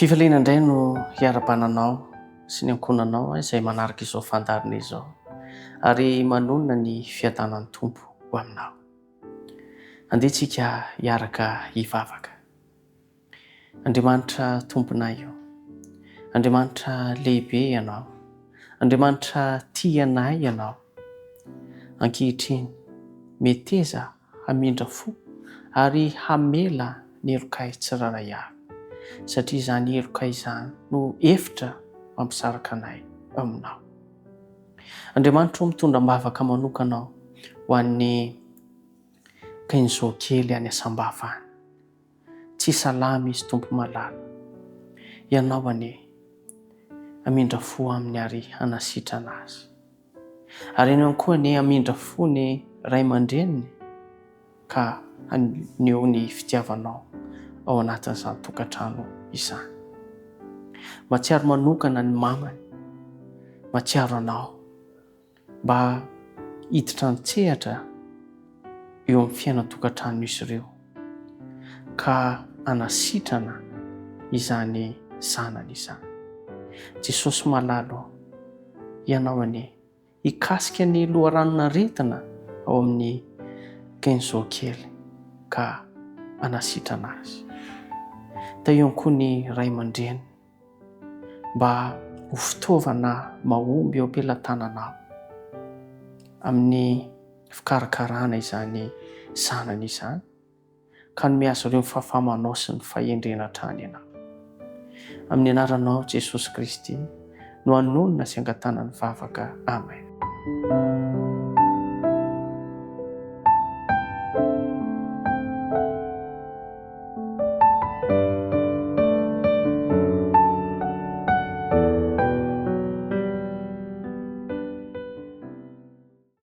Fifaliana indray no hiarabana anao sy ny ankohonanao izay manaraka izao fandaharana izao ary manonona ny fiadanan'ny Tompo ho aminao. Andeha tsika hiaraka hivavaka. Andriamanitra Tomponay o, Andriamanitra lehibe Ianao, Andriamanitra tia anay Ianao. Ankehitriny, meteza hamindra fo ary hamela ny helokay tsirairay avy, satria izany heloka izany no efitra mampisaraka anay aminao. Andriamanitra o, mitondra am-bavaka manokana aho ho an'ny Kenzo kely any Sambava any. Tsy salama izy Tompo malala. Ianao anie hamindra fo aminy ary hanasitrana azy. Ary ianao ihany koa anie hamindra fo ny ray aman-dreniny ka haneho ny fitiavanao ao anatin'izany tokantrano izany. Mahatsiaro manokana ny mamany, mahatsiaro anao. mba hiditra an-tsehatra eo amin'ny fiainan-tokantranon'izy ireo ka hanasitrana izany zanany izany. Jesosy malala ô, Ianao anie hikasika ny loharanon'aretina ao amin'ny Kenzo kely ka hanasitrana azy. Tahio ihany koa ny ray aman-dreniny. mba ho fitaovana mahomby eo am-pelatananao amin'ny fikarakarana izany zanany izany, ka hanome azy ireo ny fahafaha-manao sy ny fahendrena hatrany ianao. Amin'ny anaranao Jesosy Kristy no anonona sy angatahana ny vavaka. Amen.